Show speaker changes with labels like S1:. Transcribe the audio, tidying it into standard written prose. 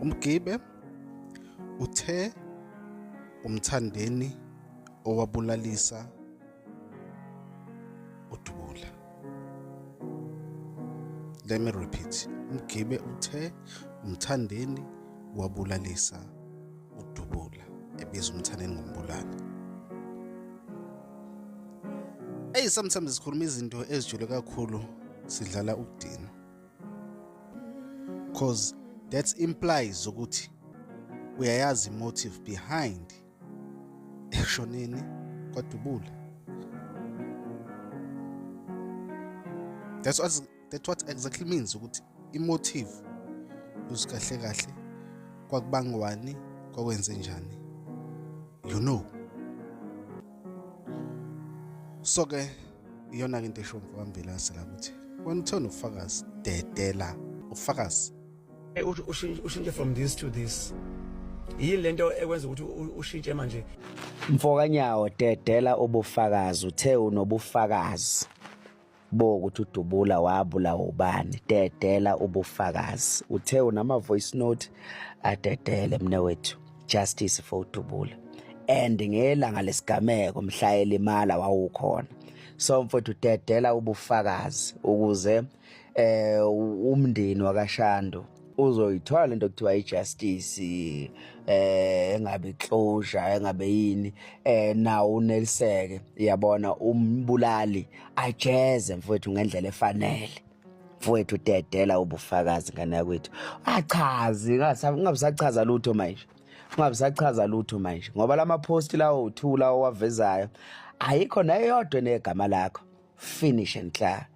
S1: Umgibe uthe uMthandeni owabulalisa uDubula. Let me repeat. Umgibe uthe uMthandeni wabulalisa uDubula, ebiza uMthandeni ngombulali. Hey, sometimes sikhuluma izinto ezijule kakhulu sidlala ukudina. Cause that implies ukuthi uyayazi motive behind ekushoneni kwadubula. That's what exactly means ukuthi imotive uzi kahle kahle kwakubangwani, kwakwenze njani, you know. So ke iyona ke into esho mfowamvelase la ukuthi wena uthona ufakazi, dedela ufakazi.
S2: Ushintshe from this to this, yini lento ekwenza ukuthi ushintshe manje?
S3: Mfokanyawo, dedela ubufakazi. Uthe unobufakazi bokuthi uDubula wabulawa ubani. Dedela ubufakazi. Uthe unama voice note, adedele mne wethu. Justice for uDubula. And ngelanga lesigameko mhla elimala wawukhona, so mfowethu, dedela ubufakazi ukuze umndeni wakashando uzoyithola lento kuthiwa ijustice, engabe closure, engabe yini, nawo uneliseke, yabona, umbulali ajeze mfowethu ngendlela efanele. Mfowethu, dedela ubufakazi, ngane yakwethu. Achazi, ungabisachaza lutho manje, ungabisachaza lutho manje, ngoba lama post lawo uthula owavezayo ayikho neyodwa negama lakho. Finish and clear.